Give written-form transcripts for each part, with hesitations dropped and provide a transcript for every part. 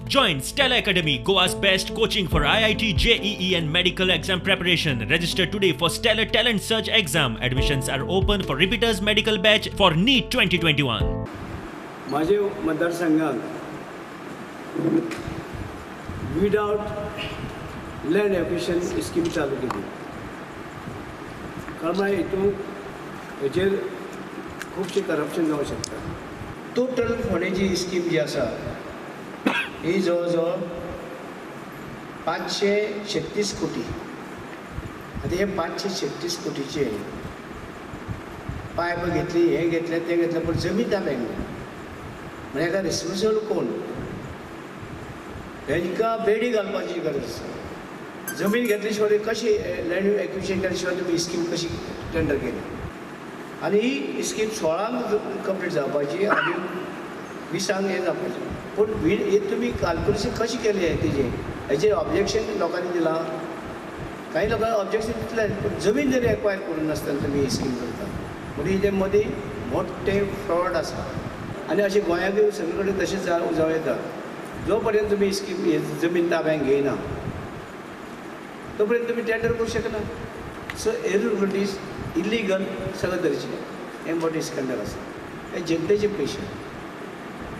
Join Stellar Academy, Goa's best coaching for IIT, JEE and medical exam preparation. Register today for Stellar Talent Search exam. Admissions are open for repeaters medical batch for NEET 2021. माझे मतदारसंघात without land acquisition scheme चालू केली. कळमा हितून हेजेर खुबशें corruption जावंक शकता. Total फोंडेची scheme जी आसा ही जवळ जवळ 536 कोटी. आतां हे 536 कोटीचे पायप घेतली, हें घेतलें, तें घेतलें, पूण जमीन ताब्याक ना. म्हणजे हेका रिस्पोन्सिबल कोण? हेंकां बेडी घालपाची गरज आसा. जमीन घेतली शिवाय कशी लँड एक्विशन केली शिवाय तुमी स्कीम कशी टेंडर केली? आनी ही स्कीम 16 कंप्लीट जावपाची आनी 20 हें जावपाची. पूण हे तुमी कॅल्कुलेशन कशें केलें तेजें हेजेर ऑब्जेक्शन लोकांनी दिलां. काही लोकांनी ऑब्जेक्शन दितलें, पूण जमीन जरी एक्वायर करूं नासतना तुमी ही स्कीम करता म्हणजे ते मदीं मोठें फ्रॉड आसा. आनी अशें गोंयांकूय सगळे कडेन तशें जावं येता. जो पर्यंत तुमी स्कीम जमीन ताब्यांत घेयना तो पर्यंत तुमी टेंडर करूं शकना. सो एरिबिलिटीज इलिगल सगळे तरेचें हें मोठें स्कँडल आसा. हे जनतेचे पयशे,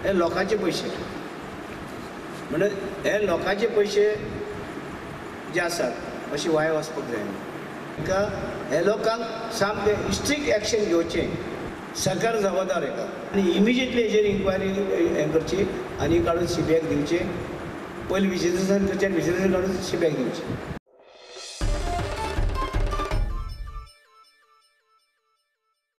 हे लोकांचे पयशे, म्हणजे हे लोकांचे पयशे जे आसात अशे वाया वचपाक जायना. तांकां हे लोकांक सामकें स्ट्रिक्ट एक्शन घेवचें. सरकार जबाबदार हेका आनी इमिजिएटली हेजेर इन्क्वायरी हें करची आनी काडून सीबीआयक दिवचें. पयलीं विजिलन्सान करचें आनी विजिलन्सान काडून सीबीआयक दिवचें.